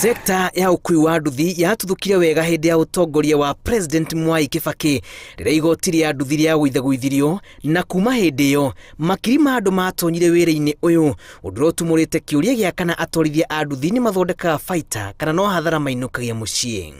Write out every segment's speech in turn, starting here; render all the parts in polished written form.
Sekta ya ũkui wa nduthi yatuthũkire wega hĩndĩ ya ũtongoria wa President Mwai Kibaki rĩrĩa igoti rĩa nduthi rĩagũithagũithirio, na kuma hĩndĩ ĩyo makiri ma andũ matonyire wĩra-inĩ ũyũ, ũndũ ũrĩa ũtumũrĩte kĩũria gĩa kana atwarithia a nduthi nĩ mathondekaga baita kana no hathara mainũkagia mũciĩ.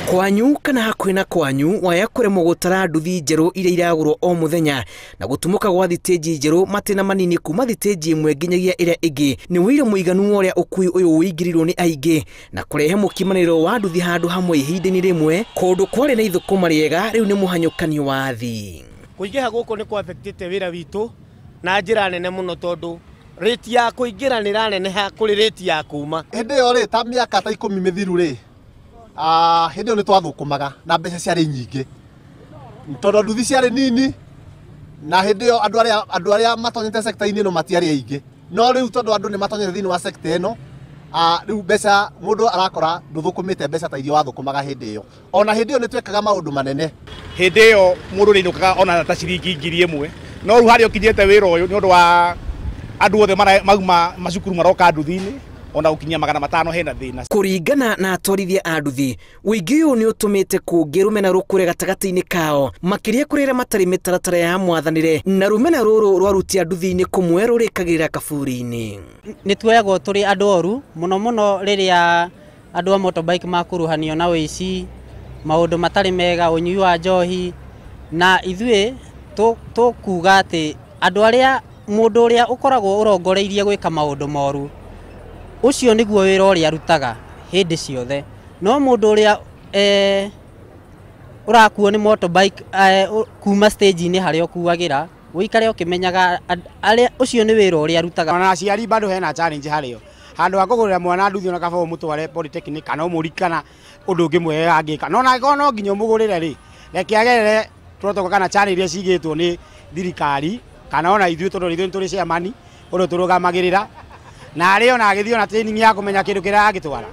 Kwanyu kana hakuhĩ na kwanyu waya kũremwo gũtara nduthi njerũ iria iragũrwo o mũthenya na gũtumũka gwa thitĩnji njerũ matĩna manini kuma thitĩnji ĩmwe nginyagia ĩrĩa ĩngĩ nĩ ũira mũiganu wa ũrĩa ũkui ũyũ ũingĩrĩirwo nĩ aingĩ na kũrehe mũkimanĩro wa nduthi handũ hamwe ihinda-inĩ rĩmwe kũndũ kwarĩ na ithũkũma rĩega rĩu nĩ mũhanyũkanio wa athii. Kũingĩha gũkũ nĩ kwa-affectĩte wĩra witũ na njĩra nene mũno tondũ rĩti ya kũingĩra nĩ ĩraneneha kũrĩ rĩti ya kuma. Hĩndĩ ĩyo rĩ ta mĩaka ta 10 mĩthiru rĩ, hĩndĩ ĩyo nĩ twathũkũmaga na mbeca ciarĩ nyingĩ tondũ nduthi ciarĩ nini, na hĩndĩ ĩyo andũ arĩa matonyete sector-inĩ ĩno matiarĩ aingĩ, no rĩu tondũ andũ nĩ matonyete thĩinĩ wa sector ĩno, rĩu mbeca mũndũ arakora ndũthũkũmĩte mbeca ta iria wathũkũmaga hĩndĩ ĩyo. Ona hĩndĩ ĩyo nĩ twekaga maũndũ manene. Hĩndĩ ĩyo mũndũ nĩainũkaga ona ta ciringi 1000, no rĩu harĩa ũkinyĩte wĩra ũyũ nĩ ũndũ wa andũ othe mauma macukuru maroka nduthi-inĩ ona gũkinyia 500 hena thĩna. Kũringana na atwarithia a nduthi, ũingĩ ũyũ nĩ ũtũmĩte kũngĩ rũmena rũkũre gatagatĩ-inĩ kao, makĩria kũrĩ arĩa matarĩ mĩtaratara ya mwathanĩre, na rũmena rũrũ rwarutia nduthi-inĩ kũmwe rũrĩkagĩrĩra kaburi-inĩ. Nĩ tuoyagwo tũrĩ andũ oru mũno mũno rĩrĩa andũ a motorbike makuruhanio na ũici, maũndũ matarĩ mega, ũnyui wa njohi, na ithuĩ tũkuga atĩ andũ arĩa mũndũ ũrĩa ũkoragwo ũrongoreirie gwĩka maũndũ moru ũcio nĩguo wĩra ũrĩa arutaga hĩndĩ ciothe, no mũndũ ũrĩa ũrakuo nĩ motorbike kuma stage-inĩ harĩa ũkuagĩra ũikare ũkĩmenyaga ũcio nĩ wĩra ũrĩa arutaga. Ona aciari bado hena challenge harĩo, handũ ha kũgũrĩra mwana nduthi ona kaba ũmũtware polytechnic kana ũmũrikana ũndũ ũngĩ mwega angĩka, no na no nginya ũmũgũrĩre rĩ, reke agerere protocol kana channel iria cigĩtwo nĩ thirikari kana ona ithuĩ tondũ ithuĩ nĩ tũrĩ chairman ũrĩa tũrũgamagĩrĩra, na arĩ ona agĩthiĩ ona training ya kũmenya kĩndũ kĩrĩa agĩtwara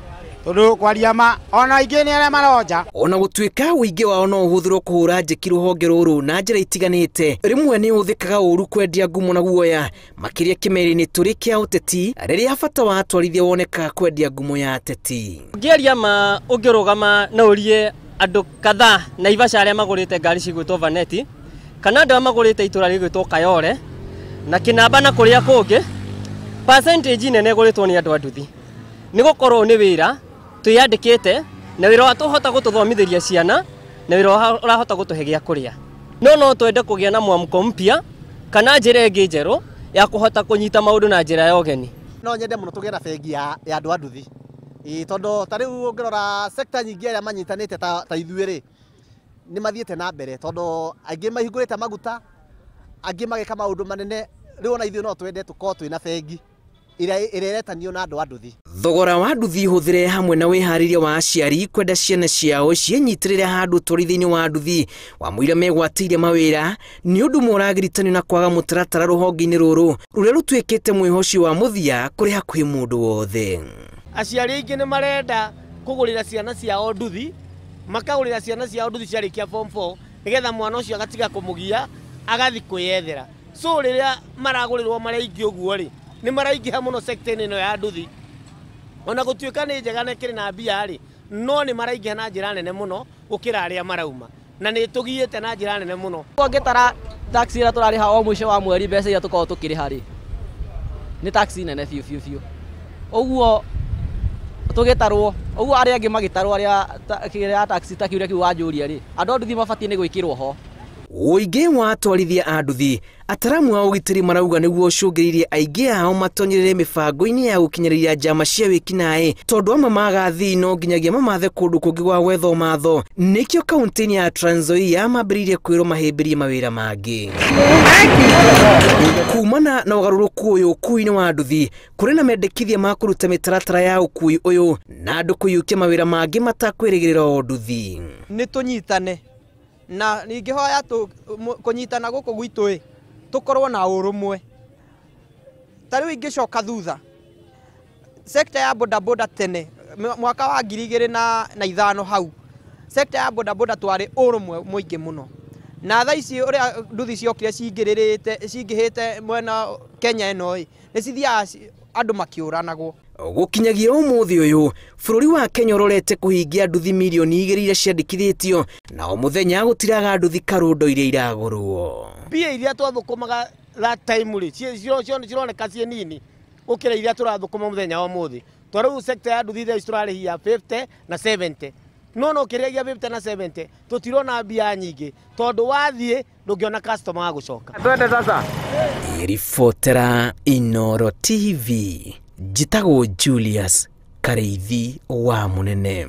tondũ kwaria ma ona aingĩ nĩ arĩa maronja. Ona gũtuĩka ũingĩ wao no ũhũthĩrwo kũhũra njeki rũhonge rũrũ na njĩra itiganĩte, rĩmwe nĩ ũhũthĩkaga ũru kwendia ngumo na guoya, makĩria kĩmeri-inĩ tũrĩ kĩa ũteti rĩrĩa bata wa atwarithia wonekaga kwendia ngumo ya ateti. Ũngĩaria ma ũngĩrũgama na ũrie andũ kadhaa Naivasha arĩa magũrĩte ngari cigwĩtwo Vaneti kana andũ arĩa magũrĩte itũra rĩgwĩtwo Kayole na Kĩnamba na kũrĩa kũngĩ, percentage nene ĩgũrĩtwo nĩ andũ a nduthi nĩ gũkorwo nĩ wĩra twĩyandĩkĩte na wĩra watũhota gũtũthomithĩria ciana na wĩra ũrahota gũtũhe gĩa kũrĩa, no twende kũgĩa na mwamũko mpya kana njĩra ĩngĩ njerũ ya kũhota kũnyita maũndũ na njĩra ya ũgeni. No nyende mũno tũgĩe na bengi ya andũ a nduthi, tondũ ta rĩu ũngĩrora sector nyingĩ arĩa manyitanĩte ta ithuĩ rĩ nĩ mathiĩte na mbere tondũ aingĩ mahingũrĩte maguta, angĩ mageka maũndũ manene. Rĩu ona ithuĩ no twende tũkorwo twĩna bengi ĩrĩa ĩretanio na andũ a nduthi. Thogora wa nduthi hũthĩre hamwe na wĩharĩria wa aciari kwenda ciana ciao ciĩnyitĩrĩre handũ ũtwarithia-inĩ wa nduthi wa mũira megwatĩire mawĩra nĩ ũndũ mũragiritanio na kwaga mũtaratara rũhonge-inĩ rũrũ rũrĩa rũtuĩkĩte mwĩhoci wa mũthia kũrĩ hakuhĩ mũndũ wothe. Aciari aingĩ nĩ marenda kũgũrĩra ciana ciao nduthi, makagũrĩra ciana ciao nduthi ciarĩkia form 4 nĩgetha mwana ũcio agatiga kũmũgia agathiĩ kwĩyethera. So rĩrĩa maragũrĩrwo marĩ aingĩ ũguo rĩ, nĩ maraingĩha mũno sector-inĩ ĩno ya nduthi. Ona gũtuĩka nĩ njega na ĩkĩrĩ na mbia rĩ, no nĩ maraingĩha na njĩra nene mũno gũkĩra arĩa marauma, na nĩ tũgiĩte na njĩra nene mũno. Ũngĩtara taxi ĩrĩa tũrarĩha o mũico wa mweri, mbeca iria tũkoragwo tũkĩrĩha rĩ, nĩ taxi nene biũ biũ biũ. Ũguo tũgĩtarwo, ũguo arĩa angĩ magĩtarwo arĩa taxi ta kĩũria kĩu wanjũria rĩ, andũ a nduthi mabatiĩ nĩ gwĩkĩrwo ho. Ũingĩ wa atwarithia a nduthi, ataramu a ũgitĩri marauga nĩguo ũcũngĩrĩirie aingĩ ao matonyerere mĩbango-inĩ ya gũkinyĩrĩria njama cia wĩkinaĩ, tondũ amwe maga athii no nginyagia mamathe kũndũ kũngĩ gwa gwetha ũmatho. Nĩkĩo kaunti-inĩ ya Trans Nzoia mambĩrĩirie kwĩrwo mahĩmbĩrie mawĩra mangĩ. Kumana na ũgarũrũku ũyũ ũkui-inĩ wa nduthi, kũrĩ na mendekithia ma kũruta mĩtaratara ya ũkui ũyũ na andũ kũiyũkia mawĩra mangĩ matakwĩrĩgĩrĩra o nduthi. Nĩ tũnyitane na ningĩhoya kũnyitana gũkũ gwitũ ĩ tũkorwo na ũrũmwe. Ta rĩu ingĩcoka thutha, sector ya bodaboda tene mwaka wa 2005 hau Sector ya bodaboda twarĩ ũrũmwe mũingĩ mũno, na thaa ici ũrĩa nduthi ciokire cingĩrĩrĩte cingĩhĩte mwena Kenya ĩno ĩ, nĩ cithiaga andũ makĩũranagwo. Gũkinyagia ũmũthĩ ũyũ, bũrũri wa Kenya ũrorete kũhingia nduthi mirioni 2 iria ciandĩkithĩtio, na o mũthenya gũtiraga nduthi karũndo iria iragũrwo. Mbia iria twathũkũmaga that time rĩ, cironeka ciĩ nini gũkĩra iria tũrathũkũma mũthenya wa ũmũthĩ. Tondũ rĩu sector ya nduthi thaa ici tũrarĩhia 50 na 70, no no kĩrĩhagia 50 na 70 tũtirona mbia nyingĩ, tondũ wathiĩ ndũngĩona customer wa gũcoka. Twende sasa. Ribotera Inooro TV, njĩtagwo Julius Karĩithi wa Mũnene.